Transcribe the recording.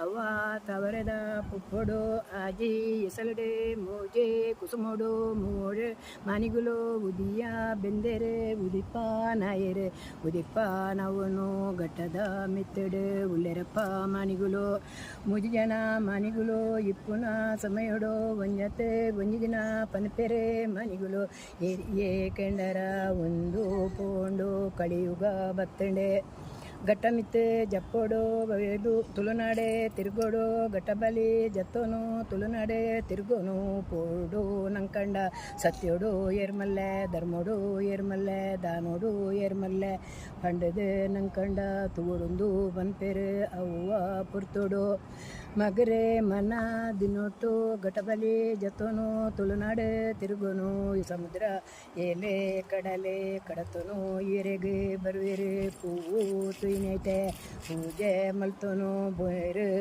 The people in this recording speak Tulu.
ಅವ್ವ ತವರೆದ ಪುಬ್ಬೊಡು ಆಜಿ ಎಸಲ್ಡ್ ಮೂಜೆ ಕುಸುಮೊಡು ಮೂರು ಮಾನಿಗುಲು ಉದಿಯ ಬೆಂದೆರ್ ಉದಿಪ ನಾಯೆರ್ ಉದಿಪ ನವನು ಘಟ್ಟದ ಮಿತ್ತಡು ಉಲ್ಲೆರಪ್ಪ ಮಾನಿಗುಲು ಮೂಜಿ ಜನ ಮಾನಿಗುಲು ಇಪ್ಪುನ ಸಮಯೊಡು ಒಂಜತ್ ಒಂಜಿ ದಿನ ಪನ್ಪೆರೆ ಮಾನಿಗುಲು ಏರಿಯೇ ಕೆಂಡರ ಉಂದು ಪೋಂಡು ಕಲಿಯುಗ ಬತ್ತುಂಡು ಘಟ್ಟ ಮಿತ್ತ್ ಜಪ್ಪೊಡು ಬೈದು ತುಳುನಾಡೆ ತಿರ್ಗೊಡು ಘಟ್ಟಬಲಿ ಜತ್ತೊನು ತುಳುನಾಡೆ ತಿರ್ಗೊನು ಪೋಡು ನಂಕಂಡ ಸತ್ಯೊಡು ಏರ್ಮಲ್ಲೆ ಧರ್ಮೊಡು ಏರ್ಮಲ್ಲೆ ದಾನೊಡು ಏರ್ಮಲ್ಲೆ ಪಂಡುದು ನಂಕಂಡ ತೂವೊಡುಂದು ಪನ್ಪೆರ್ ಅವ್ವ ಪೊರ್ತುಡು ಮಗರೆ ಮನ ದಿನೊಟು ಘಟ್ಟಬಲಿ ಜತ್ತೊನು ತುಳುನಾಡ್ ತಿರುಗೊನು ಈ ಸಮುದ್ರ ಏಲೆ ಕಡಲೆ ಕಡತೊನು ಏರೆಗ್ ಬರುವೆರ್ ಪೂ ತೂಯಿನೈಟೆ ಪೂಜೆ ಮಲ್ತೊನು ಪೋಯೆರ್.